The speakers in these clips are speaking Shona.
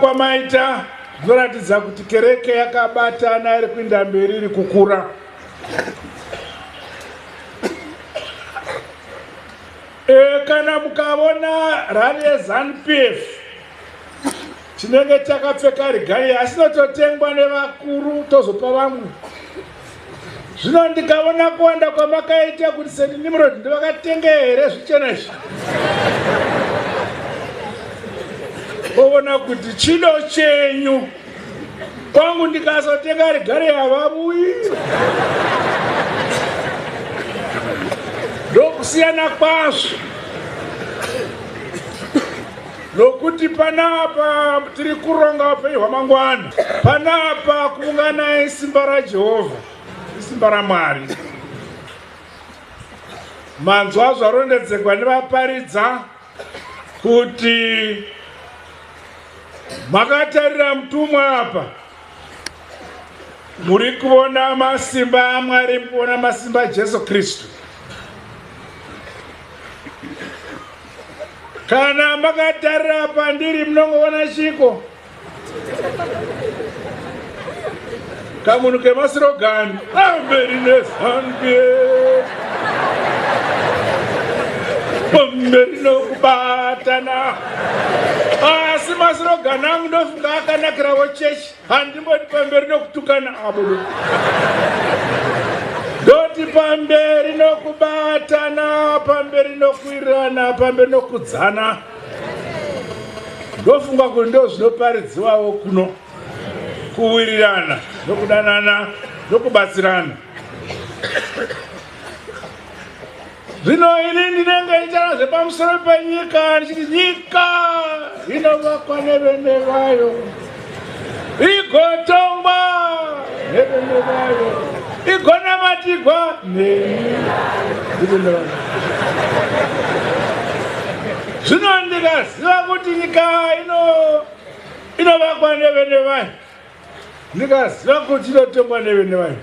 Kwamaita zvinoratidza kuti kereke yakabatana iri kuinda mberi iri kukura. E, kana mukavona rali yeZanu PF tinenge takapfeka rigari asi inototengwa nevakuru tozopa vamwe. Zvino ndikaona kuwanda kwamakaita kuti St Nimrod ndovakatenga here zvichena izvi, ovona kuti chido chenyu kwangu ndikazotenga rigare havavuyi. Ndokusiyana kwazvo nokuti panapa tiri kuronga upenyu hwamangwana. Panapa kuungana isimba raJehovha, isimba raMwari. Manzwa zvarondedzegwa nevaparidza kuti makatarira mutumwa apa, muri kuona masimba aMwari, muri kuona masimba aJesu Kristu. Kana makatarira pandiri munongoona chiko kamunhu kemasirogani pamberi nezange pamberi nokubatana asi masirogani angu ndofunga akanakirawo chechi Handimboti pamberi nokutukana abudu. Ndoti pamberi nokubatana, pamberi nokuwirirana, pamberi nokudzana. Ndofunga kuti ndo zvinoparidziwawo kuno. Kuwirirana, nokudanana, nokubatsirana. Zvino ini ndinenge ndichitaura zvepamusoro penyika ndichiti nyika inovakwa nevene vayo igotongwa nevene vayo igonamatigwa neni ndivene vayo. Zvino ndikaziva kuti nyika ino inovakwa nevene vayo ndikaziva kuti inotongwa nevene vayo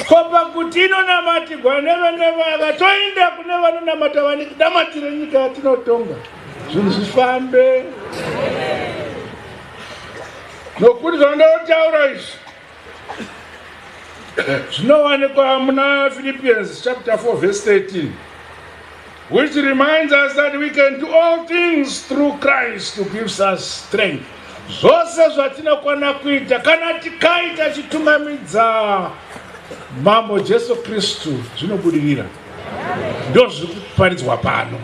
ko pakuti inonamatigwa nevene vayo katoenda kune vanonamata vanamatire nyika yatinotonga zvinhu zvifambe nokuti zvandotaura izvi zvinowanikwa muna Philippians chapter 4 verse 13 which reminds us that we can do all things through Christ who gives us strength. Zvose zvatinokwana kuita kana tikaita chitungamidza Mambo Jesu Kristu zvinobudirira. Ndozviri kuparidzwa pano.